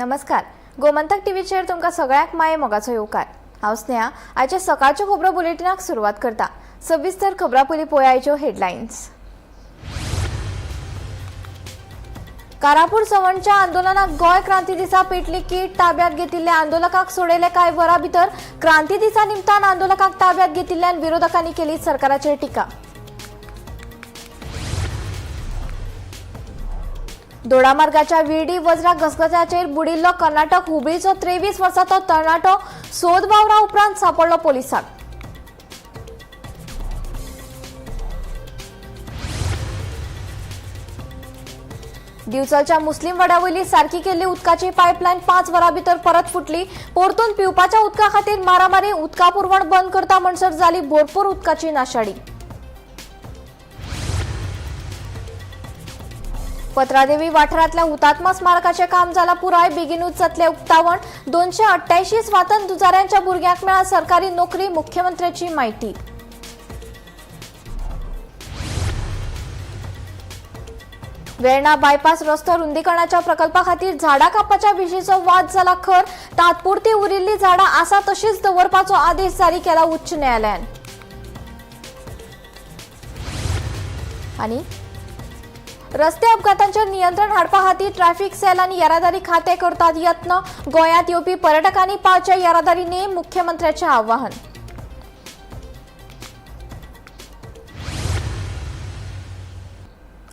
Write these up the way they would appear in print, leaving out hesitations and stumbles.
नमस्कार, गोमंतक टीव्हीचेर तुमकां सगळ्यांक माये मोगाचो येवकार. हांव स्नेहा. आयच्या सकाळच्यो खबरो बुलेटिनाक सुरवात करता. सविस्तर खबरां पयलीं पळोवया आयच्यो हेडलायन्स. कारापूर सवणच्या आंदोलनाक गोंय क्रांती दिसा पेटली कीट. ताब्यात घेतिल्ल्या आंदोलकांक सोडयले कांय वरां भितर. क्रांती दिसा निमतान आंदोलकांक ताब्यात घेतिल्ल्यान विरोधकांनी केली सरकाराचेर टिका. दोडामार्गाच्या विर्डी वज्रा घसघश्याचेर बुडिल्लो कर्नाटक हुबळीचो 23 वर्सांचो तरणाटो सोद वावरा उपरांत सापडलो पोलिसांक. दिवचलच्या मुस्लीम वाड्यावयली सारकी केल्ली उदकाची पायपलायन 5 वरां भितर परत फुटली. परतून पिवपाच्या उदका खातीर मारामारी. उदका पुरवण बंद करता म्हणसर जाली भरपूर उदकाची नाशाडी. पत्रादेवी वाठारांतल्या हुतात्मा स्मारकाचें काम जाला पुराय. बेगीनूच जातलें उक्तावण. 288 स्वातंत्र्य झुजाऱ्यांच्या भुरग्यांक मेळ्ळा सरकारी नोकरी. मुख्यमंत्र्याची माहिती. वेर्णा बायपास रस्तो रुंदीकरणाच्या प्रकल्पा खातीर झाडां कापपाच्या विशींचो वाद जाला खर. तात्पुरती उरिल्ली झाडां आसा तशीच दवरपाचो आदेश जारी केला उच्च न्यायालयान. आनी रस्ते अपघातांचेर नियंत्रण हाडपा खातीर ट्रॅफिक सेल आनी येरादारी खातें करतात यत्न. गोंयांत येवपी पर्यटकांनी पाळचे येरादारी नेम. मुख्यमंत्र्याचें आवाहन.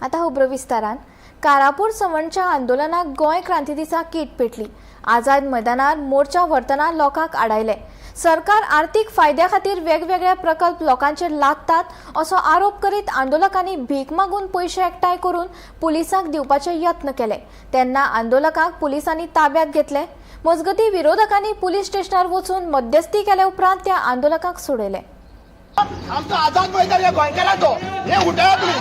आता खबरो विस्तारान. कारापूर सवणच्या आंदोलनाक गोंय क्रांती दिसा कीट पेटली. आझाद मैदानार मोर्चा व्हरतना लोकांक आडायले. सरकार आर्थिक फायद्या खातीर वेगवेगळे प्रकल्प लोकांचेर लादतात असो आरोप करीत आंदोलकांनी भीक मागून पयशे एकठांय करून पुलिसांक दिवपाचे यत्न केले. तेन्ना आंदोलकांक पुलिसांनी ताब्यात घेतले. मजगतीं विरोधकांनी पुलीस स्टेशनार वचून मध्यस्थी केले उपरांत त्या आंदोलकांक सोडयले. आमचो आझाद मैदान हे गोंयकारांचो, हे उठया तुमी.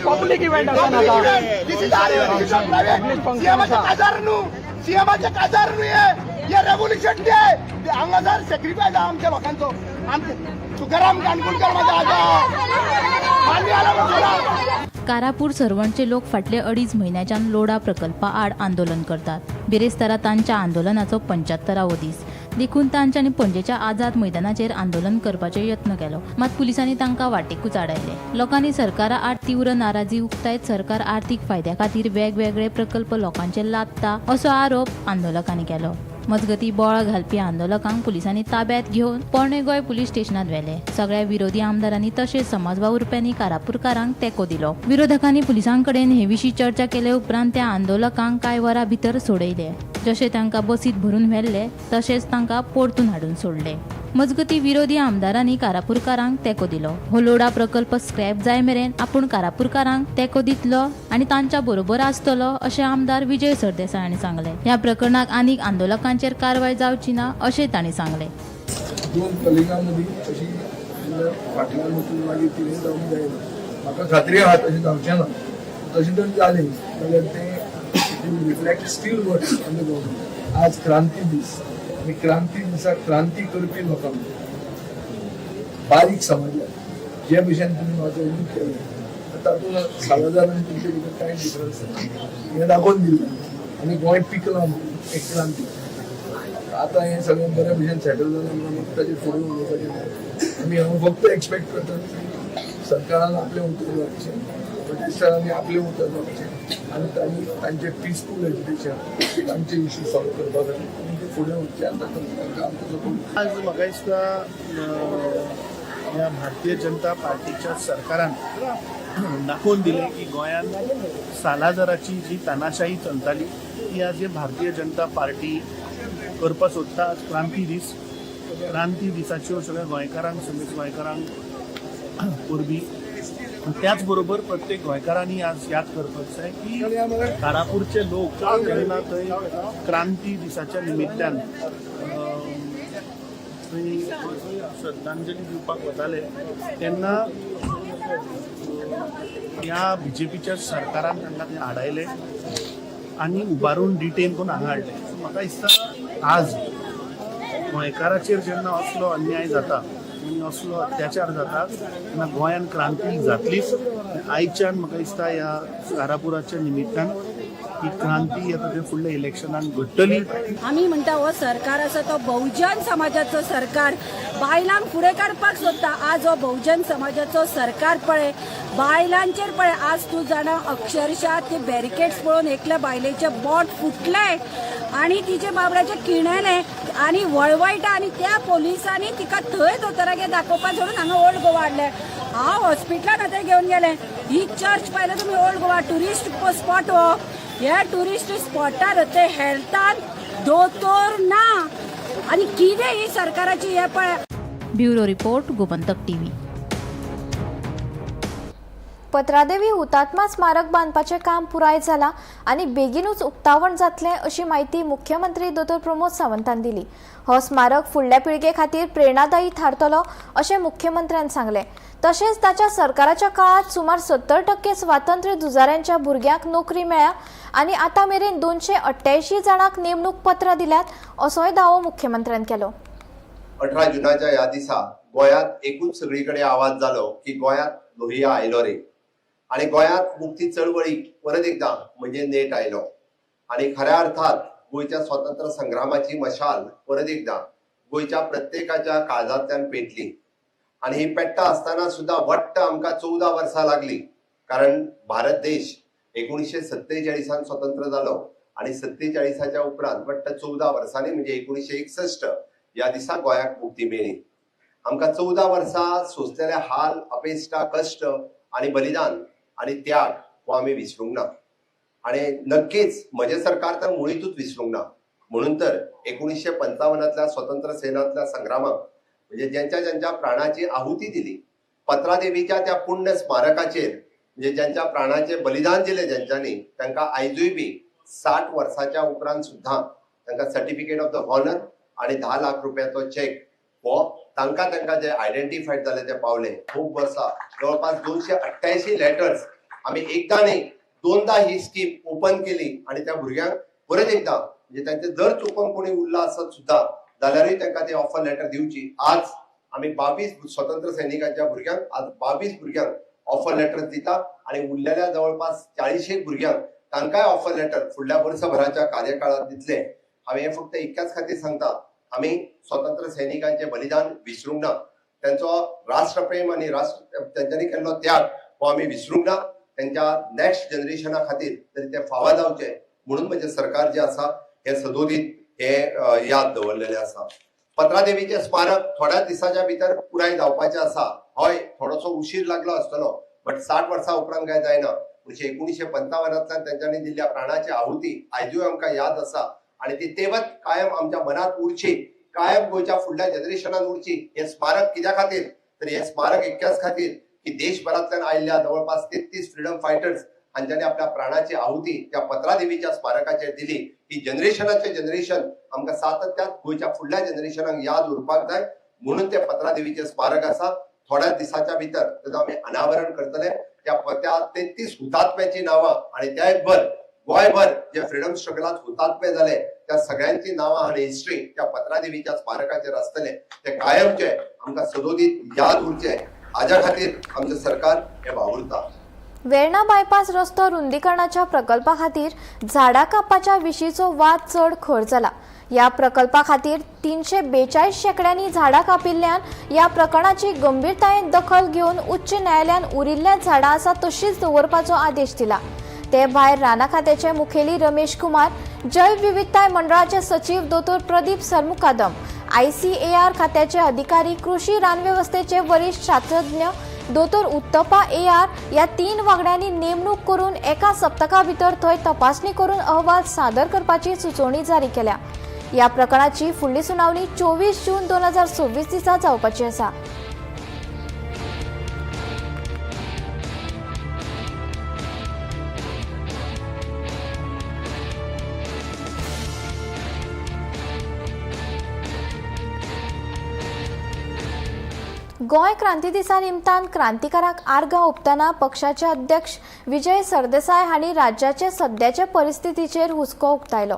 पब्लिक इव्हेंट आसा. This is our event. सीएमाचे काजार न्हू, सीएमाचे काजार न्हू, हे रेव्होल्युशन डे. हांगासर सेक्रिफायस आहा आमच्या लोकांचो. आमचे तुकाराम काणकोणकर माझा आजा मान्य आला. कारापूर सर्वणचे लोक फाटले 2.5 म्हयन्याच्यान लोडा प्रकल्पा आड आंदोलन करतात. बिरेस्तारा तांच्या आंदोलनाचो 75वो दीस देखून तांच्यांनी पणजेच्या आझाद मैदानाचेर आंदोलन करपाचो यत्न केलो. मात पुलिसांनी तांकां वाटेकूच आडायले. लोकांनी सरकारा आड तीव्र नाराजी उक्तायत सरकार आर्थिक फायद्या खातीर वेगवेगळे प्रकल्प लोकांचेर लादता असो आरोप आंदोलकांनी केलो. मजगती बोवाळ घालपी आंदोलकांक पुलिसांनी ताब्यात घेवन पोरणे गोंय पुलीस स्टेशनात व्हेले. सगळ्या विरोधी आमदारांनी तशेंच समाज वावुरप्यांनी कारापूरकारांक तेंको दिलो. विरोधकांनी पुलिसांकडेन हे विशीं चर्चा केले उपरांत त्या आंदोलकांक कांय वरां भितर सोडयले. जशे तांकां बसीत भरून व्हेल्ले तशेंच तांकां परतून हाडून सोडले. मजगती विरोधी आमदारांनी कारापूरकारांक तेंको दिलो. हो लोडा प्रकल्प स्क्रॅप जाय मेरेन आपूण कारापूरकारांक तेंको दितलो आनी तांच्या बरोबर आसतलो अशें आमदार विजय सरदेसाय हांणी सांगलें. ह्या प्रकरणाक आनीक आंदोलकांचेर कारवाय जावची ना अशें तांणी सांगलें. दोन कलिगां मदीं अशी फाटल्यान वचून मागीर कितें जावंक जायना. म्हाका खात्री आहा तशें जावचें ना. तशें जर जालें जाल्यार तें reflect still worse on the government. आज क्रांती दीस आनी क्रांती दिसा क्रांती करपी लोकांक, बारीक समाजाक जे भशेन तुमी म्हाजो यूज केलें तातूंत सालाजार आनी तुमचे भितर कांय डिफरन्स ना हें दाखोवन दिलें आनी गोंय पिकलां म्हणून एक क्रांती. आता हें सगळें बऱ्या भशेन सेटल जालें म्हणून म्हाका ताचेर फुडें उलोवपाचें ना. आमी हांव फक्त एक्सपेक्ट करता की सरकारान आपलें उतर जावचें, प्रोटेस्टरांनी आपलें उतर जावचें आनी तांणी तांचें पिसफूल एज्युकेशन, तांचे इश्यू सॉल्व करपा खातीर आनी ते फुडें वचचे आनी तांकां आमचो सपोर्ट. आज म्हाका दिसता ह्या भारतीय जनता पार्टीच्या सरकारान दाखोवन दिलें की गोंयांत सालाझाराची जी तानाशाही चलताली ती आज हे भारतीय जनता पार्टी करपाक सोदता. आज क्रांती दीस, क्रांती दिसाच्यो सगळ्या गोंयकारांक, सगळ्या गोंयकारांक परबीं. त्याच बरोबर प्रत्येक गोंयकारांनी आज याद करपाक जाय की कारापूरचे लोक जेन्ना थंय क्रांती दिसाच्या निमित्तान थंय श्रद्धांजली दिवपाक वताले तेन्ना ह्या बीजेपीच्या सरकारान तांकां थंय आडायले आनी उबारून डिटेन करून हांगा हाडले. सो म्हाका दिसता आज गोंयकाराचेर जेन्ना असलो अन्याय जाता आनी असलो अत्याचार जाता तेन्ना गोंयान क्रांती जातलीच. आयच्यान म्हाका दिसता ह्या कारापुराच्या निमित्तान ही क्रांती आतां ते फुडल्या इलेक्शनान घडटली. आमी म्हणटा हो सरकार आसा तो बहुजन समाजाचो सरकार, बायलांक फुडें काडपाक सोदता. आज हो बहुजन समाजाचो सरकार पळय बायलांचेर पळय, आज तूं जाणा अक्षरशः ते बॅरिकेड्स पळोवन एकल्या बायलेचें बोट फुटलें आनी तिचे बाबड्याचें किणेलें आनी वळवळटा आनी त्या पोलिसांनी तिका थंय दोतोरागेर दाखोवपा सोडून हांगा ओल्ड गोवा हाडलें. हांव हॉस्पिटलान आतां घेवन गेलें. ही चर्च पळयल्या तुमी, ओल्ड गोवा ट्युरिस्ट स्पॉट हो. ह्या ट्युरिस्ट स्पॉटार ते हेल्थान दोतोर ना आनी कितें ही सरकाराची हे पळय. Bureau report, Gomantak TV. Patradevi हुतात्मा स्मारक बांदपाचें काम पुराय जालां आनी बेगीनूच उक्तावण जातलें अशी म्हायती मुख्यमंत्री दोतोर प्रमोद सावंतान दिली. हो स्मारक फुडल्या पिळगे खातीर प्रेरणादायी थारतलो अशें मुख्यमंत्र्यान सांगलें. तशेंच ताच्या सरकाराच्या काळांत सुमार 70% स्वातंत्र्य झुजाऱ्यांच्या भुरग्यांक नोकरी मेळ्ळ्या आनी आतां मेरेन 288 जाणांक नेमणूक पत्रां दिल्यात असोय दावो मुख्यमंत्र्यान केलो. 18 जुनाच्या ह्या दिसा गोंयांत एकूच सगळी कडेन आवाज जालो की गोंयांत लोहिया आयलो रे आनी गोंयांत मुक्ती चळवळीक परत एकदां म्हणजे नेट आयलो आनी खऱ्या अर्थात गोंयच्या स्वातंत्र्य संग्रामाची मशाल परत एकदां गोंयच्या प्रत्येकाच्या काळजांतल्यान पेटली आनी ही पेट्टा आसतना सुद्दां वट्ट आमकां 14 वर्सां लागली, कारण भारत देश 1947 स्वतंत्र जालो आनी 47 उपरांत वट्ट 14 वर्सांनी म्हणजे 1961 ह्या दिसा गोंयाक मुक्ती मेळ्ळी. आमकां 14 वर्सां सोंसलेले हाल, अपेश्टा, कश्ट आनी बलिदान आनी त्याग हो आमी विसरूंक ना आनी नक्कीच म्हजें सरकार तर मुळीतूच विसरूंक ना. म्हणून तर 1955 स्वतंत्र सेनांतल्या संग्रामाक म्हणजे ज्यांच्या ज्यांच्या प्राणाची आहुती दिली, पत्रादेवीच्या त्या पुण्य स्मारकाचेर म्हणजे ज्यांच्या प्राणाचे बलिदान दिले ज्यांच्यांनी, तांकां आयजूय बी 60 वर्साच्या उपरांत सुद्दां तांकां सर्टिफिकेट ऑफ the honour आनी 10 लाख रुपयाचो चेक हो तांकां तांकां जे आयडेंटिफायड जाले ते पावले. खूब वर्सां जवळपास 288 लेटर्स आमी एकदां न्ही दोनदा ही स्कीम ओपन केली आनी त्या भुरग्यांक परत एकदां म्हणजे तांचे जर चुकोन कोणी उरला आसत सुद्दां जाल्यारूय तांकां ते ऑफर लेटर दिवची. आज आमी 22 स्वतंत्र सैनिकांच्या भुरग्यांक आज 22 भुरग्यांक ऑफर लेटर दिता आनी उरलेल्या जवळपास 40 भुरग्यांक तांकांय ऑफर लेटर फुडल्या वर्सभराच्या कार्यकाळात दितले. हांवें हें फक्त इतक्याच खातीर सांगता, आमी स्वतंत्र सैनिकांचे बलिदान विसरूंक ना, त्यांचो राष्ट्रप्रेम आनी राष्ट्र तेंच्यांनी केल्लो त्याग हो आमी विसरूंक ना. त्यांच्या नेक्स्ट जनरेशना खातीर तरी ते फावा जावचे म्हणून म्हणजे सरकार जे आसा हे सदोदीत हे याद दवरलेले आसा. पत्रादेवीचे स्मारक थोड्या दिसाच्या भितर पुराय जावपाचें आसा. हय, थोडोसो उशीर लागलो आसतलो, बट 60 वर्सां उपरांत काय जायना. म्हणजे 1955 तेंच्यांनी दिल्ल्या प्राणाची आहुती आयजूय आमकां याद आसा आनी ती तेवत कायम आमच्या मनात उरची, कायम गोंयच्या फुडल्या जनरेशनान उरची. हे स्मारक कित्या खातीर तर हे स्मारक इतक्याच खातीर की देशभरांतल्यान आयिल्ल्या जवळपास 33 फ्रीडम फायटर्स हांच्यांनी आपल्या प्राणाची आहुती त्या पत्रादेवीच्या स्मारकाचेर दिली. ही जनरेशनाचे जनरेशन आमकां सातत्यात गोंयच्या फुडल्या जनरेशनाक याद उरपाक जाय म्हणून ते पत्रादेवीचे स्मारक आसा. थोड्या दिसाच्या भितर तेजो आमी अनावरण करतले. त्या 33 हुतात्म्याची नांवां आनी त्याच भर गोंयभर जे फ्रीडम स्ट्रगलांत हुतात्मे जाले त्या सगळ्यांची नांवां आनी हिस्ट्री त्या पत्रादेवीच्या स्मारकाचेर आसतले. ते कायमचे आमकां सदोदीत याद उरचे हाज्या खातीर आमचें सरकार हें वावुरता. वेर्णा बायपास रस्तो रुंदीकरणाच्या प्रकल्पा खातीर झाडां कापपाच्या विशींचो वाद चड खर जाला. ह्या प्रकल्पा खातीर 342 शेंकड्यांनी झाडां कापिल्ल्यान ह्या प्रकरणाची गंभीरतायेन दखल घेवन उच्च न्यायालयान उरिल्ल्या झाडां आसा तशीच दवरपाचो आदेश दिला. ते भायर राना खात्याचे मुखेली रमेश कुमार, जैव विविधताय मंडळाचे सचीव दोतोर प्रदीप सरमुकादम, ICAR खात्याचे अधिकारी, कृषी रानवेवस्थेचे वरिश्ठ शास्त्रज्ञ दोतोर उत्तपा AR ह्या 3 वांगड्यांनी नेमणूक करून एका सप्तका भितर थंय तपासणी करून अहवाल सादर करपाची सुचोवणी जारी केल्या. ह्या प्रकरणाची फुडली सुनावणी 24 जून 2026 दिसा जावपाची आसा. गोंय क्रांती दिसा निमतान क्रांतिकाराक आर्गां ओंपतना पक्षाचे अध्यक्ष विजय सरदेसाय हांणी राज्याचे सद्याचे परिस्थितीचेर हुस्को उक्तायलो.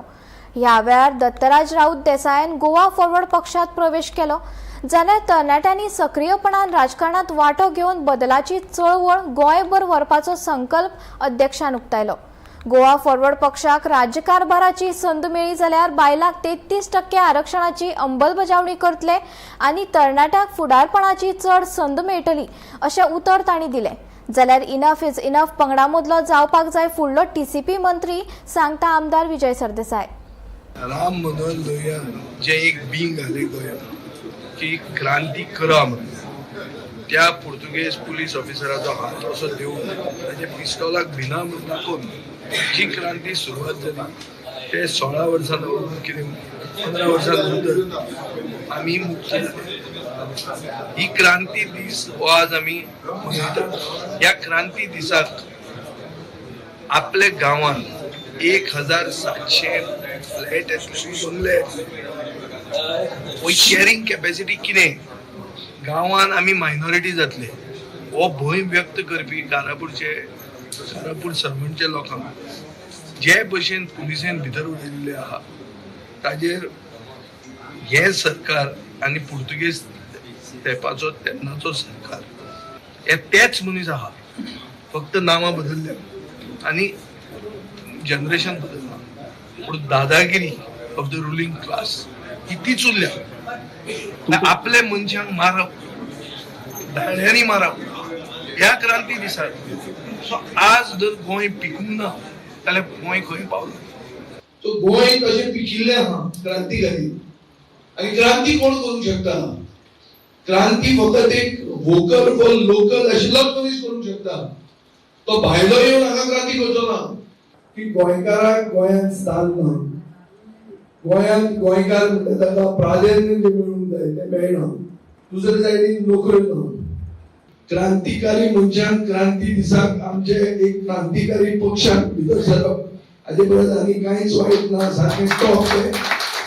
ह्या वेळार दत्तराज राऊत देसायान गोवा फॉरवर्ड पक्षात प्रवेश केलो. जाल्यार तरणाट्यांनी सक्रियपणान राजकारणात वांटो घेवन बदलाची चळवळ गोंयभर व्हरपाचो संकल्प अध्यक्षान उक्तायलो. गोवा फॉरवर्ड पक्षाक राज्यकारभाराची संद मेळ्ळी जाल्यार बायलांक 33% आरक्षणाची अंमलबजावणी करतले आनी तरणाट्यांक फुडारपणाची चड संद मेळटली अशें उतर तांणी दिलें. जाल्यार इनफ is enough पंगडा मदलो जावपाक जाय फुडलो टीसीपी मंत्री सांगता आमदार विजय सरदेसाय. राम मनोहर लोहिया जे एक बींग घाले गोंयांत की क्रांती करा म्हणून, त्या पुर्तुगेज पुलीस ऑफिसराचो हात असो दिवन ताच्या पिस्तोलाक भिना म्हणून दाखोवन जी क्रांती सुरवात जाली ते 16 वर्सां कितें 15 वर्सां नंतर आमी मुक्त जाले. ही क्रांती दीस हो आज आमी मनयतात. ह्या क्रांती दिसाक आपल्या गांवांत 1700 फ्लॅट येतले, बंगले येतले. कॅरिंग कॅपॅसिटी कितें, गांवांत आमी मायनॉरिटी जातले हो भंय व्यक्त करपी कारापूर सरपंचच्या लोकांक जे भशेन पुलिसेन भितर उडयल्ले आहा ताजेर हें सरकार आनी पुर्तुगेज तेंपाचो तेन्नाचो सरकार हे तेच मनीस आहा, फक्त नांवां बदलल्या आनी जनरेशन बदलला, पूण दादागिरी ऑफ the ruling class ही तीच उरल्या. आपल्या मनशांक मारप, दांड्यांनी मारप ह्या क्रांती दिसात. सो आज जर गोंय पिकूंक ना जाल्यार गोंय खंय पावलां? सो गोंय तशें पिकिल्लें आहा क्रांती खातीर. आनी क्रांती कोण करूंक शकता? क्रांती फकत एक वोकल फॉर लोकल आशिल्लोच मनीस करूंक शकता. तो भायलो येवन हांगा क्रांती करचो ना. की गोंयकाराक गोंयांत स्थान ना, गोंयांत गोंयकार म्हणटा ताका प्राधान्य जें मेळूंक जाय तें मेळना, दुसरे सायडीन नोकऱ्यो ना. क्रांतिकारी मनशान क्रांती दिसाक आमचे एक क्रांतिकारी पक्षाक भितर सरप हाजे परस आनी कांयच वायट ना. सारकें टॉप तें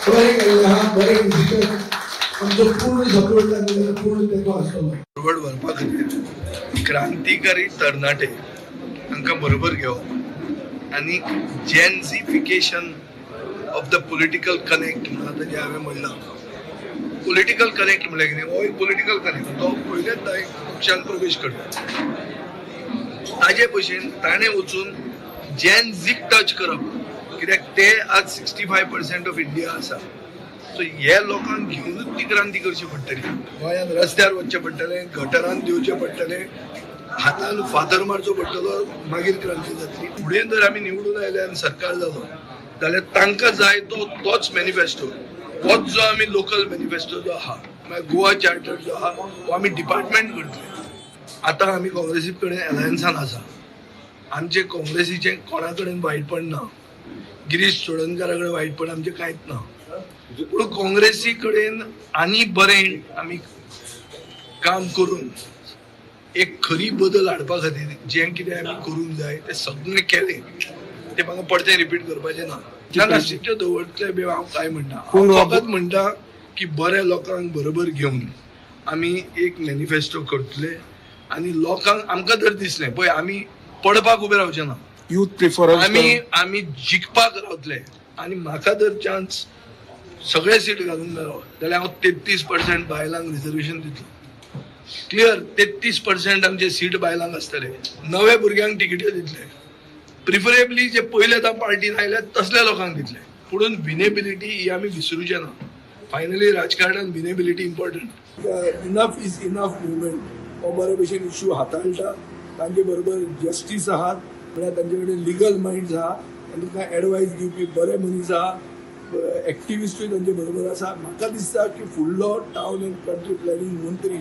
बरें केल्लें आहा, बरें डिसिजन, आमचो पूर्ण सपोर्ट आनी पूर्ण तेंको आसतलो. फॉरवर्ड व्हरपा खातीर क्रांतिकारी तरणाटे तांकां बरोबर घेवप आनी Gen Zification of the political connect म्हणून आतां जें हांवें म्हणलां, पॉलिटिकल कनेक्ट म्हणल्यार कितें, हो एक पॉलिटिकल कनेक्ट, तो पयलेच एक पक्षान प्रवेश करता. ताजे भशेन ताणें वचून जेनझीक टच करप, कित्याक ते आज 65% ऑफ इंडिया आसा. सो हे लोकांक घेवनूच ती क्रांती करची पडटली. गोंयांत रस्त्यार वचचें पडटलें, गटरान देंवचें पडटलें, हातान फातर मारचो पडटलो, मागीर क्रांती जातली. फुडें जर आमी निवडून आयले आनी सरकार जालो जाल्यार तांकां जाय तो तोच मॅनिफेस्टो, तोच जो आमी लोकल मॅनिफेस्टो जो आहा, मागीर गोवा चार्टर जो आहा हो आमी डिपार्टमेंट करतले. आतां आमी काँग्रेसी कडेन अलायन्सान आसा. आमचें काँग्रेसीचें कोणा कडेन वायटपण ना, गिरीश चोडणकारा कडेन वायटपण आमचें कांयच ना, पूण काँग्रेसी कडेन आनी बरें आमी काम करून एक खरी बदल हाडपा खातीर जें कितें आमी करूंक जाय तें सगळें केलें. तें म्हाका परतें रिपीट करपाचें ना. ना सिट्यो दवरतले बी हांव कांय म्हणना, फकत म्हणटा की बऱ्या लोकांक बरोबर घेवन आमी एक मॅनिफेस्टो करतले आनी लोकांक आमकां जर दिसलें पळय आमी पडपाक उबे रावचे ना, यूथ प्रिफरन्स आमी जिखपाक रावतले. आनी म्हाका जर चान्स सगळे सीट घालूंक मेळ्ळो जाल्यार हांव 33% बायलांक रिजर्वेशन दितलो. क्लियर, 33% आमचे सीट बायलांक आसतले, नव्या भुरग्यांक तिकिट्यो दितले, प्रिफरेबली जे पयले आतां पार्टीन आयल्या तसल्या लोकांक दितले. पुणून विनेबिलिटी ही आमी विसरूचे ना. फायनली राजकारणान winnability important. Enough is enough movement हो बरे भशेन इश्यू हाताळटा. तांचे बरोबर जस्टीस आहात, म्हळ्यार तांचे कडेन लिगल मायंड्स आहा, तांकां एडवायस दिवपी बरे मनीस आहा, एक्टिविस्टूय तांचे बरोबर आसा. म्हाका दिसता की फुडलो टावन अँड कंट्री प्लॅनिंग मंत्री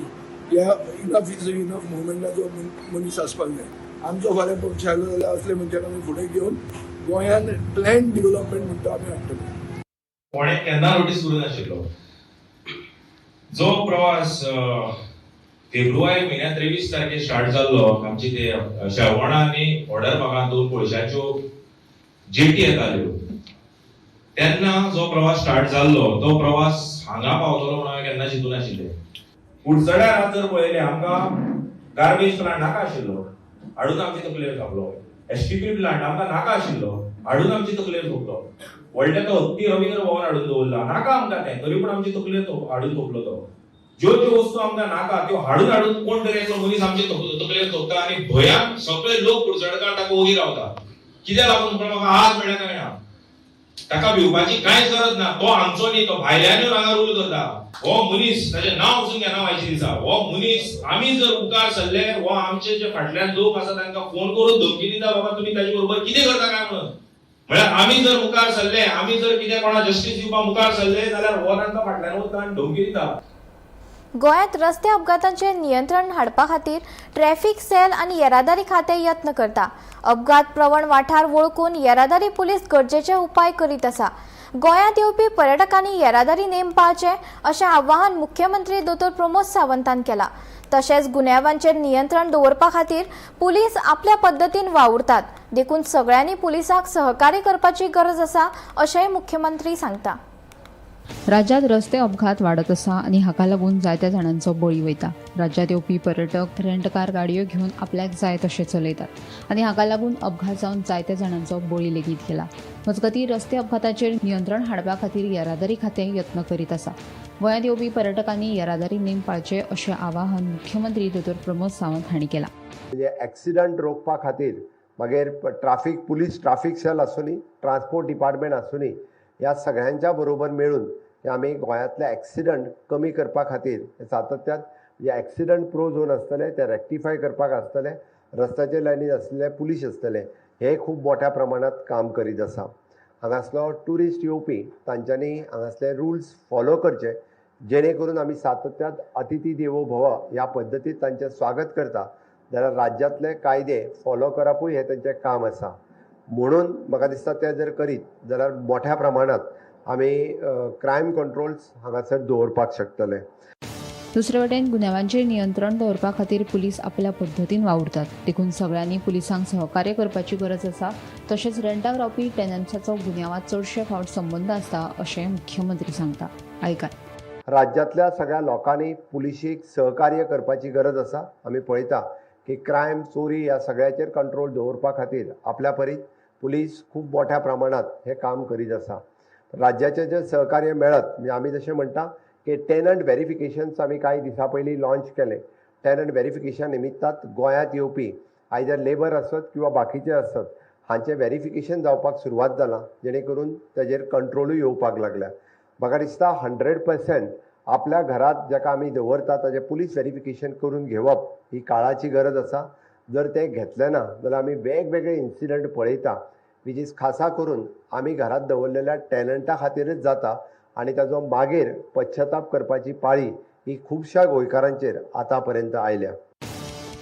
ह्या इनफ is enough मुवमेंटाचो मनीस आसपाक जाय. आमचो फाल्यां पक्ष आयलो जाल्यार असले मनशाक आमी फुडें घेवन गोंयान प्लॅन डिवलपमेंट म्हणटा आमी हाडटले. कोणें केन्ना नोटीस करूं नाशिल्लो जो प्रवास फेब्रुवारी म्हयन्या 23 तारखेर स्टार्ट जाल्लो. आमची ते शेवणा आनी ऑर्डर भागांत 2 पयशाच्यो जेटी येताल्यो तेन्ना जो प्रवास स्टार्ट जाल्लो तो प्रवास हांगा पावतलो म्हणून हांवें केन्ना चिंतूं नाशिल्लें. कुडचड्यार जर पळयलें आमकां गार्बेज प्लांट नाका आशिल्लो, हाडून आमचे तकलेर घातलो. एसटीपी प्लांट आमकां नाका आशिल्लो, हाडून आमचे तकलेर थोपलो. व्हडले तो हत्ती रवींद्र भवन हाडून दवरला, नाका आमकां तें, तरी पूण आमचे तकलेर हाडून थोपलो तो. ज्यो ज्यो वस्तू आमकां नाका त्यो हाडून हाडून कोण तरी एकलो मनीस आमचे तकलेर थोपता आनी भंयान सगळे लोक कुडचडकार ताका ओगी रावता. कित्याक लागून म्हणून म्हाका आज मेळ्ळ्या कळना. ताका भिवपाची कांयच गरज ना. तो आमचो न्ही, तो भायल्यान येवन हांगा रूल करता. हो मनीस, ताचें नांव वचून घेना आयच्या दिसा, हो मनीस आमी जर मुखार सरले, हो आमचे जे फाटल्यान लोक आसा तांकां फोन करून धमकी दिता, बाबा तुमी ताजे बरोबर कितें करता काय म्हणून. म्हळ्यार आमी जर मुखार सरले, आमी जर कितें कोणा जस्टीस दिवपाक मुखार सरले जाल्यार हो तांकां फाटल्यान वता आनी धमकी दिता. गोंयांत रस्ते अपघातांचेर नियंत्रण हाडपा खातीर ट्रॅफिक सेल आनी येरादारी खातें यत्न करता. अपघात प्रवण वाठार वळखून येरादारी पुलीस गरजेचे उपाय करीत आसा. गोंयांत येवपी पर्यटकांनी येरादारी नेम पाळचे अशें आवाहन मुख्यमंत्री दोतोर प्रमोद सावंतान केलां. तशेंच गुन्यांवांचेर नियंत्रण दवरपा खातीर पुलीस आपल्या पद्दतीन वावुरतात, देखून सगळ्यांनी पुलिसांक सहकार्य करपाची गरज आसा अशेंय मुख्यमंत्री सांगता. राज्यात रस्ते अपघात वाडत आसा आनी हाका लागून जायत्या जाणांचो बळी वयता. राज्यात येवपी पर्यटक रेंटकार गाडयो घेवन आपल्याक जाय तशें चलयतात आनी हाका लागून अपघात जावन जायत्या जाणांचो बळी लेगीत गेला. मजगतीं रस्ते अपघाताचेर नियंत्रण हाडपा खातीर येरादारी खातें यत्न करीत आसा. गोंयांत येवपी पर्यटकांनी येरादारी नेम पाळचे अशें आवाहन मुख्यमंत्री दोतोर प्रमोद सावंत हांणी केलां. म्हणजे एक्सिडंट रोखपा खातीर मागीर ट्राफीक पुलीस, ट्राफीक सेल आसूनी, ट्रान्सपोर्ट डिपार्टमेंट आसूनी, ह्या सगळ्यांच्या बरोबर मेळून आमी गोंयांतले एक्सिडंट कमी करपा खातीर सातत्यान जे एक्सिडंट प्रो झोन आसतले ते रेक्टिफाय करपाक आसतले, रस्त्याचे लायनीर आसतले पुलीस आसतले, हे खूब मोठ्या प्रमाणात काम करीत आसा. हांगासलो ट्युरिस्ट येवपी तांच्यांनी हांगासले रुल्स फॉलो करचे, जेणे करून आमी सातत्यान अतिथी देवो भव ह्या पद्दतीत तांचें स्वागत करता. जाल्यार राज्यांतले कायदे फॉलो करपूय हें तांचें काम आसा. म्हणून म्हाका दिसता तें जर करीत जाल्यार मोठ्या प्रमाणात आमी क्रायम कंट्रोल्स हांगासर दवरपाक शकतले. दुसरे वटेन गुन्यांवांचेर नियंत्रण दवरपा खातीर पुलीस आपल्या पद्दतीन वावुरतात, देखून सगळ्यांनी पुलिसांक सहकार्य करपाची गरज आसा. तशेंच रेंटाक रावपी टेनंट्साचो गुन्यांवांत चडशे फावट संबंद आसता अशें मुख्यमंत्री सांगता. आयकात. राज्यांतल्या सगळ्या लोकांनी पुलिशीक सहकार्य करपाची गरज आसा. आमी पळयता की क्रायम, चोरी ह्या सगळ्याचेर कंट्रोल दवरपा खातीर आपल्या परीत पुलीस खूब मोठ्या प्रमाणात हें काम करीत आसा. राज्याचें जें सहकार्य मेळत, म्हणजे आमी जशें म्हणटा की टेनंट वेरिफिकेशन्स आमी कांय दिसां पयलीं लॉन्च केलें. टेनंट वेरिफिकेशन निमित्तात गोंयांत येवपी आयदर लेबर आसत किंवा बाकीचे आसत हांचें वेरिफिकेशन जावपाक सुरवात जालां, जेणे करून ताजेर कंट्रोलूय येवपाक लागल्या. म्हाका दिसता 100% आपल्या घरांत जाका आमी दवरता ताजें पुलीस वेरिफिकेशन करून घेवप ही काळाची गरज आसा. जर तें घेतलें ना जाल्यार आमी वेगवेगळे इन्सिडंट पळयता, which is खासा करून आमी घरांत दवरलेल्या टॅलंटा खातीरच जाता आनी ताजो मागीर पश्चाताप करपाची पाळी ही खुबश्या गोंयकारांचेर आतां पर्यंत आयल्या.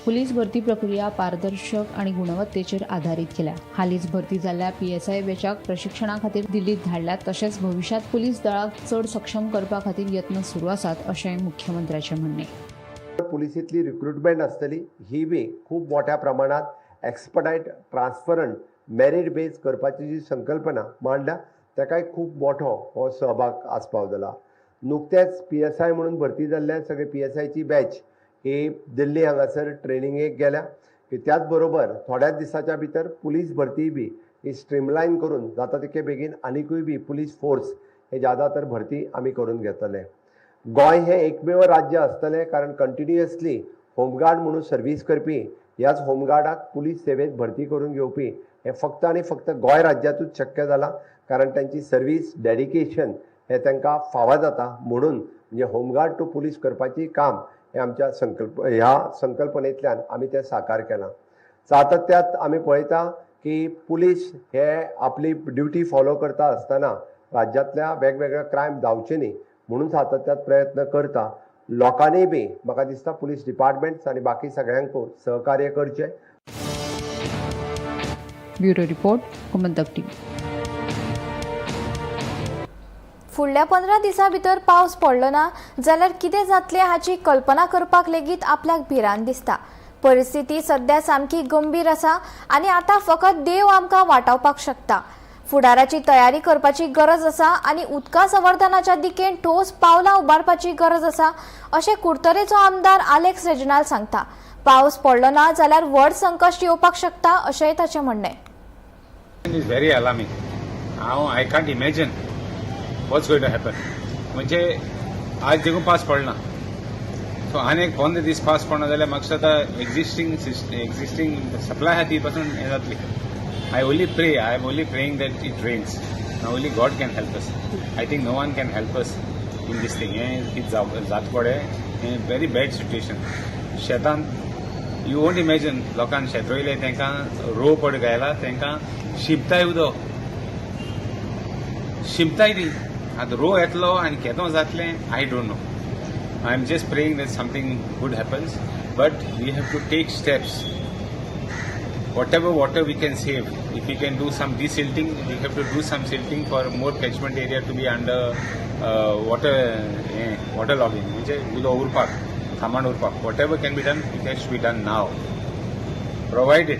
पुलीस भरती प्रक्रिया पारदर्शक आनी गुणवत्तेचेर आधारीत केल्या. हालींच भरती जाल्ल्या पीएसआय बॅचाक प्रशिक्षणा खातीर दिल्लीत धाडल्यात. तशेंच भविश्यांत पुलीस दळाक चड सक्षम करपा खातीर यत्न सुरू आसात अशें मुख्यमंत्र्याचें म्हणणें. पुलिसींतली रिक्रुटमेंट आसतली ही बी खूब मोठ्या प्रमाणात एक्सपडायट, ट्रान्सपरंट, मेरीट बेज करपाची जी संकल्पना मांडल्या ताकाय खूब मोठो हो सहभाग आस्पाव जाला. नुकतेंच पीएसआय म्हणून भरती जाल्ल्या सगळे पीएसआयची बॅच ही दिल्ली हांगासर ट्रेनिंगेक गेल्या. की त्याच बरोबर थोड्याच दिसाच्या भितर पुलीस भरती बी ही स्ट्रीमलायन करून जाता तितके बेगीन आनिकूय बी पुलीस फोर्स हे ज्यादा तर भरती आमी करून घेतले. गोंय हें एकमेव राज्य आसतलें, कारण कंटिन्युअसली होमगार्ड म्हणून सर्वीस करपी ह्याच होमगार्डाक पुलीस सेवेत भरती करून घेवपी हें फक्त आनी फक्त गोंय राज्यांतूच शक्य जालां, कारण तांची सर्वीस डेडिकेशन हें तांकां फावो जाता. म्हणून म्हणजे होमगार्ड टू पुलीस करपाची काम हें आमच्या ह्या संकल्पनेंतल्यान आमी तें साकार केलां. सातत्यात आमी पळयता की पुलीस हे आपली ड्युटी फॉलो करता आसतना राज्यांतल्या वेगवेगळ्या क्रायम जावचे न्ही म्हणून सातत्यात प्रयत्न करता. लोकांनी बी म्हाका दिसता पुलीस डिपार्टमेंट्स आनी बाकी सगळ्यांकूय सहकार्य करचें. Bureau report, Gomantak TV. फुडल्या 15 दिसां भितर पावस पडलो ना जाल्यार कितें जातलें हाची कल्पना करपाक लेगीत आपल्याक भिरांत दिसता. परिस्थिती सध्या सामकी गंभीर आसा आनी आतां फकत देव आमकां वाटावपाक शकता. फुडाराची तयारी करपाची गरज आसा आनी उदका संवर्धनाच्या दिकेन ठोस पावलां उबारपाची गरज आसा अशें कुडतरेचो आमदार आलेक्स रेजिनाल सांगता. पावस पडलो ना जाल्यार व्हड संकश्ट येवपाक शकता अशेंय ताचें म्हणणें. Is very alarming. हांव I can't imagine what's going to happen. म्हणजे आज देखून पावस पडना, आनी एक 15 दीस पावस पडना जाल्यार म्हाका दिसता एक्झिस्टींग सप्लाय आहा ती पासून हें जातली. I am only praying that it rains. Only God can help us. I think no one can help us in this thing. हें कितें जात पडे हें व्हेरी बॅड सिट्युएशन. शेतान you won't imagine लोकांक शेत रोयलें तांकां रोव पड घायला तांकां शिंपताय उदक शिंपताय ती. आतां रोव येतलो आनी केदो जातलें I don't know. I am just praying that something good happens, but we have to take steps. Whatever water we can save, if we can do some desilting, we have to do some silting for more catchment area to be under water water logging, म्हणजे उदक उरपाक सामान उरपाक. Whatever can be done, it has to be done now, provided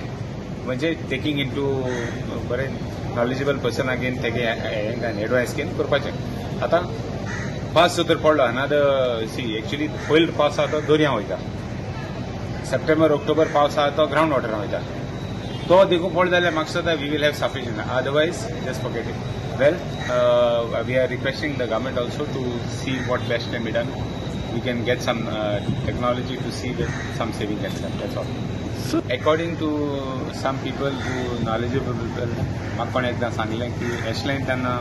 म्हणजे taking in two बरें knowledgeable person घेवन तेगे advice घेवन करपाचें. आतां पावस जर पडलो अनादर सी एक्चुली पयलो पावस आहा तो दर्या वयता, सप्टेंबर ऑक्टोबर पावस आहा तो ग्रावंड वॉटरान वयता, तो देखून पडलो जाल्यार म्हाका दिसता we will have sufficient, otherwise just forget it. Well, we are requesting the government also to see what best can be done. We can get some technology to see that some saving can happen. That's all. So, according to some people who knowledgeable people, म्हाका कोणें एकदां सांगलें की एशलें तेन्ना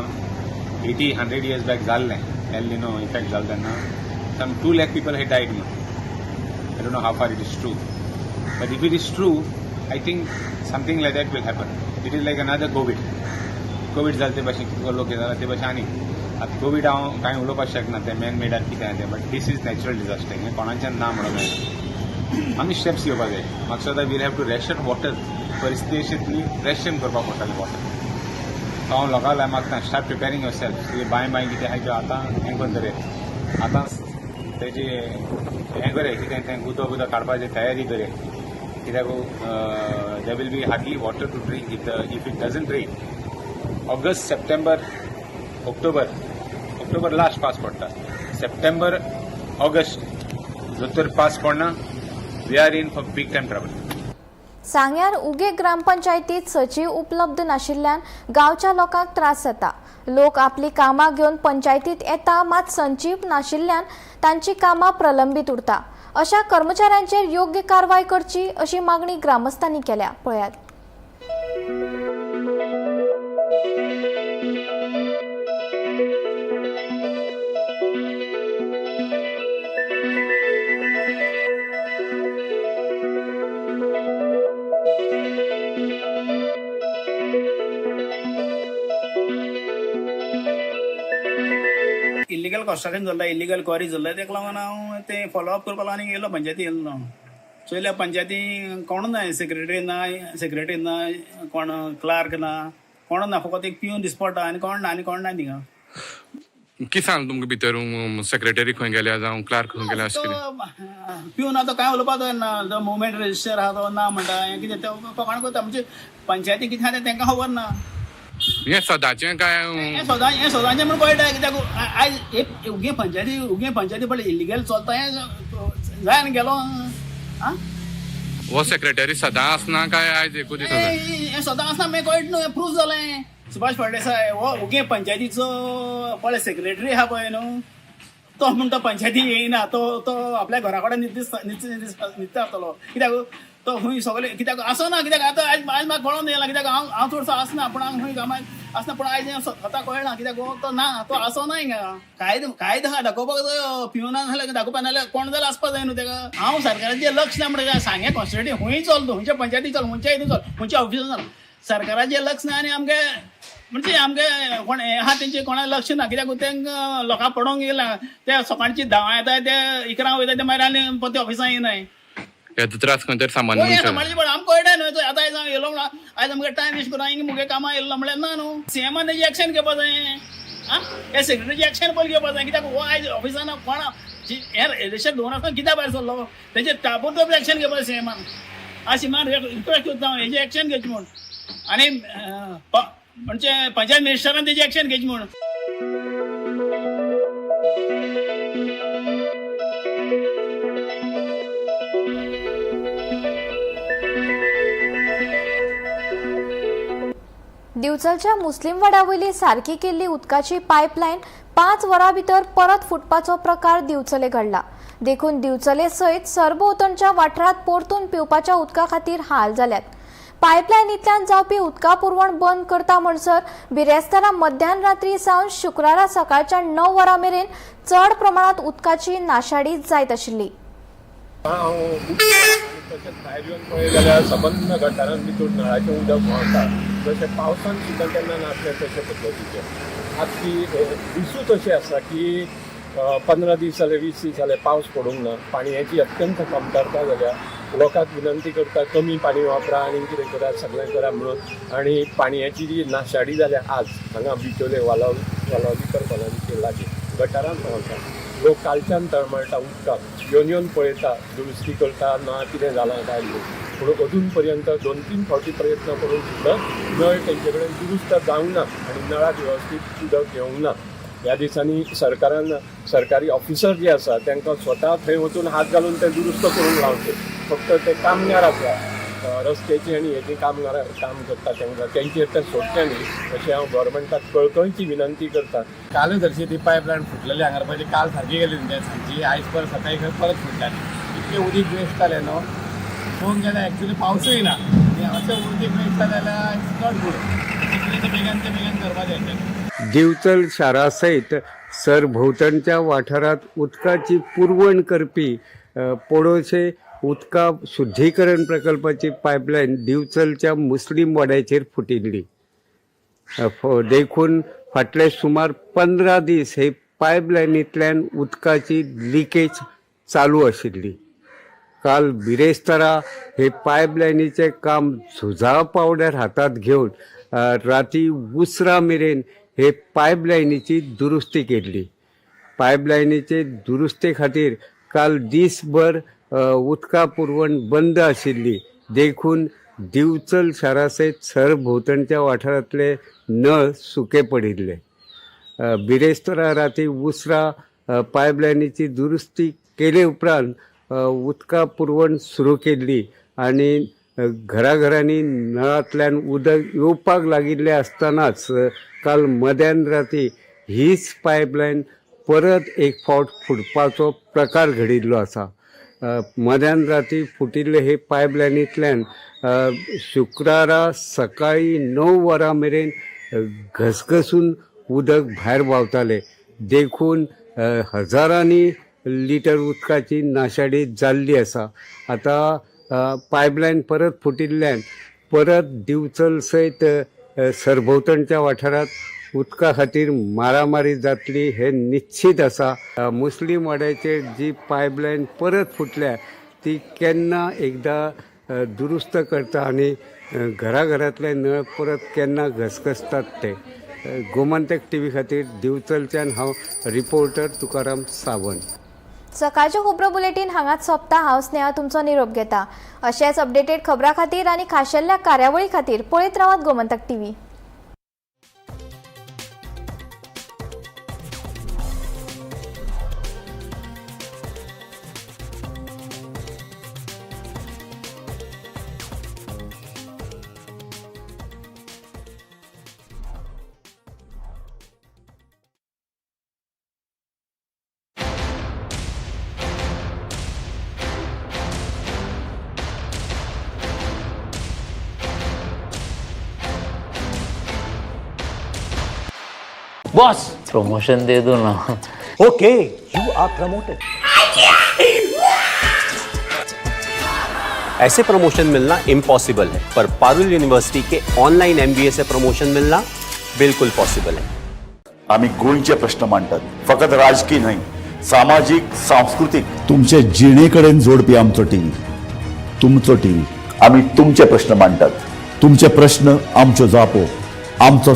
80-100 years back जाल्लें El Nino effect जालो तेन्ना some 2 lakh people had died म्हणून. I don't know how far it is true, but if it is true, I think something like that will happen. It is like another COVID. COVID जालें ते भाशेन कितको लोक हें जाला ते भाशेन. आनी आतां कोवीड हांव कांय उलोवपाक शकना, तें मॅन मेड आनी कितें तें, but this is natural disaster, हें कोणाच्यान ना म्हणूंक मेळना. आमी स्टेप्स घेवपाक जाय. म्हाका दिसता we'll have to ration water. परिस्थिती अशी रेशन करपाक पडटलें वॉटर. हांव लोकांक मागता स्टार्ट प्रिपेरींग your self. तुजें बांय बांय कितें आहा त्यो आतां हें करून दवरात, आतां तेजें हें करया कितें तें उदक उदक काडपाची तयारी करया, कित्याक there will be hardly water to drink if it doesn't rain. August, September, October, October last पावस पडटा, सप्टेंबर ऑगस्ट जर तर पावस पडना we are in for big time trouble. सांग्यार उगे ग्रामपंचायतीत सचीव उपलब्ध नाशिल्ल्यान गांवच्या लोकांक त्रास जाता. लोक आपली कामां घेवन पंचायतीत येता, मात सचीव नाशिल्ल्यान तांची कामां प्रलंबीत उरता. अशा कर्मचाऱ्यांचेर योग्य कारवाय करची अशी मागणी ग्रामस्थांनी केल्या. पळयात. इलिगल कन्स्ट्रक्शन चल्लां, इलिगल क्वारी चल्लां, तेका लागून हांव तें फॉलोअप करपाक लागून येयलो पंचायती येयलो. चोयल्या पंचायती कोण ना, सेक्रेटरी ना, सेक्रेटरी ना, कोण क्लार्क ना, कोण ना, फकत एक पिवन दिस पडटा आनी कोण ना, आनी कोण ना थिंगा. कितें सांगलें तुमकां भितर सेक्रेटरी खंय गेल्या जावं क्लार्क खंय गेल्या अशें कितें? पिवन आतां कांय उलोवपाक ना, तो मुवमेंट रजिस्टर आहा तो ना म्हणटा, हें कितें तें फकाणां करता. म्हणजे पंचायती कितें आहा तें तांकां खबर ना. हें सदांचें काय हें सदांचें म्हूण कळटा, कित्याक आयज उगे पंचायती उगे पंचायती पळय इलिगल चलता हें जायन गेलो. आं, हो सेक्रेटरी सदां आसना काय आयज एकूच दीस? हें सदां आसना मागीर कळटा न्हू, हें प्रूफ जालें. सुभाष फळदेसाय हो उगे पंचायतीचो पळय सेक्रेटरी आहा पळय न्हू, तो म्हणटा पंचायती येयना, तो तो आपल्या घरा कडेन न्हिदता आसतलो. कित्याक तो खंय सगळे कित्याक आसना, कित्याक आतां आयज आयज म्हाका कळोन येयला, कित्याक हांव हांव चडसो आसना, पूण हांव खंय कामाक आसना, पूण आयज स्वता कळना कित्याक तो ना, तो आसना हिंगा. कायदो कायदो आहा दाखोवपाक जायो, पिवना जाल्यार दाखोवपाक, नाल्यार कोण जाल्यार आसपाक जाय न्हू तेका. हांव सरकाराचें लक्ष ना म्हणटा, सांगें कॉन्स्टिट्युएन्सी खंय चल तूं, खंयच्या पंचायती चल, खंयच्या हितून चल, खंयच्या ऑफिसान चल, सरकाराचें लक्ष ना आनी आमगे म्हणजे आमगे कोण हें आहा तेंचें कोणाक लक्ष ना, कित्याक तेंकां लोकांक पडोंक येयला. ते सकाळची 10 येता, ते 11 वयता, ते मागीर आनी परते ऑफिसान येयनाय. हेचो त्रास खंय तरी सामान्य मनशाक आमकां कळटा न्हू. आतां आयज हांव येयलो म्हणून आयज आमकां टायम वेस्ट करून हांवें मुगे कामां येयलो म्हणल्यार ना न्हू. सीएमान तेजी एक्शन घेवपाक जाय, आं, हे सेक्रेटरीची एक्शन पयलीं घेवपाक जाय, कित्याक हो आयज ऑफिसान कोणा हें रजिस्टर दवरनासतना कित्याक भायर सरलो, तेजेर ताबडतोब एक्शन घेवपाक जाय सीएमान. आज सीएमान रिक्वेस्ट करता हांव हेजी एक्शन घेवची म्हूण, आनी म्हणजे पंचायत मिनिस्टरान तेजी एक्शन घेवची म्हूण. दिवचलच्या मुस्लिम वाड्यावयली सारकी केल्ली उदकाची पायपलायन 5 वरां भितर परत फुटपाचो प्रकार दिवचले घडला. देखून दिवचले सयत सरभोंवतणच्या वाठारांत परतून पिवपाच्या उदका खातीर हाल जाल्यात. पायपलायनींतल्यान जावपी उदका पुरवण बंद करता म्हणसर बिरेस्तारा मध्यान रात्री सावन शुक्रारा सकाळच्या 9 वरां मेरेन चड प्रमाणांत उदकाची नाशाडी जायत आशिल्ली. तशेंच भायर येवन पळयत जाल्यार सबंद गटारान भितर नळाचें उदक व्हांवता, जशें पावसान सुद्दां केन्ना नासलें तशे पद्दतीचें. आतां ती दिसूच अशें आसा की 15 दीस जाले, 20 दीस जाले पावस पडूंक ना, पाणयेची अत्यंत कमतरता जाल्या. लोकांक विनंती करता कमी पाणी वापरा आनी कितें करा, सगळें करा म्हणून. आनी पाणयेची जी नाशाडी जाल्या आज हांगा बिचोले वालावलीकर कॉलनीचे लागीं गटारान व्हांवता. लोक कालच्यान तळमळटा उदकाक, येवन येवन पळयता, दुरुस्ती करता ना कितें जालां काय न्हू, पूण अजून पर्यंत 2-3 फावटी प्रयत्न करून सुद्दां नळ तेंचे कडेन दुरुस्त जावंक ना आनी नळाक वेवस्थीत उदक येवंक ना. ह्या दिसांनी सरकारान सरकारी ऑफिसर जे आसा तांकां स्वता थंय वचून हात घालून ते दुरुस्त करूंक लावचे. फक्त ते कामगार आसा रस्त्याची आनी हेजी कामगार काम करता तांकां तेंचेर ते सोडचे न्ही अशें हांव गव्हर्मेंटाक कळकळची विनंती करता. कालच हरशी ती पायपलायन फुटलेली हांगार पळय, काल सारकी गेली न्ही सांजची, आयज परत सकाळी खंय परत फुटल्याली. इतकें उदीक वेस्ट जालें न्हू, पळोवंक गेल्यार एक्चुली पावसूय ना आनी अशें उदीक वेस्ट जालें जाल्यार it's not good. कितलें ते बेगीन ते बेगीन करपाचें हेंच्यांनी. दिवचल शारा सयत सरभोंवतणच्या वाठारांत उदकाची पुरवण करपी पोडोशे उदका शुद्धीकरण प्रकल्पाची पायपलायन दिवचलच्या मुस्लीम वाड्याचेर फुटिल्ली. देखून फाटले सुमार 15 दीस हे पायपलायनींतल्यान उदकाची लिकेज चालू आशिल्ली. काल बिरेस्तारा हे पायपलायनीचें काम झुजा पावड्यार हातांत घेवन राती उसरां मेरेन हे पायपलायनीची दुरुस्ती केल्ली. पायपलायनीचे दुरुस्ते खातीर काल दीसभर उदका पुरवण बंद आशिल्ली. देखून दिवचल शारा सयत सरभोंवतणच्या वाठारांतले नळ सुके पडिल्ले. बिरेस्तारा राती उसरां पायपलायनीची दुरुस्ती केले उपरांत उदका पुरवण सुरू केल्ली आनी घराघरांनी नळांतल्यान उदक येवपाक लागिल्लें आसतनाच काल मध्यान राती हीच पायपलायन परत एक फावट फुटपाचो प्रकार घडिल्लो आसा. मध्यान राती फुटिल्ले हे पायपलायनींतल्यान शुक्रारा सकाळीं 9 वरां मेरेन घसघसून उदक भायर व्हांवतालें. देखून हजारांनी लिटर उदकाची नाशाडी जाल्ली आसा. आतां पायपलायन परत फुटिल्ल्यान परत दिवचल सयत सरभोंवतणच्या वाठारांत उदका खातीर मारामारी जातली हें निश्चीत आसा. मुस्लीम वाड्याचेर जी पायपलायन परत फुटल्या ती केन्ना एकदां दुरुस्त करता आनी घराघरांतले नळ परत केन्ना घसघसतात ते. गोमंतक टीव्ही खातीर दिवचलच्यान हांव रिपोर्टर तुकाराम सावंत. सकाळचें खबरो बुलेटीन हांगाच सोंपता. हांव स्नेहा तुमचो निरोप घेता. अशेंच अपडेटेड खबरां खातीर आनी खाशेल्या कार्यावळी खातीर पळयत रावात गोमंतक टीव्ही. बॉस, प्रमोशन दे दो ना. Okay, you are promoted. ऐसे प्रमोशन मिलना इम्पॉसिबल है, पर पारुल यूनिवर्सिटी के ऑनलाइन एमबीए से प्रमोशन मिलना बिल्कुल पॉसिबल है. आम्ही गोंयचे प्रश्न मांडटात, फकत राजकीय न्हय, सामाजीक, सांस्कृतीक, तुमचे जिणे कडेन जोडपी आमचो टीव्ही, तुमचो टीव्ही. आम्ही तुमचे प्रश्न मांडटात, तुमचे प्रश्न आमच्यो जापो, आमचो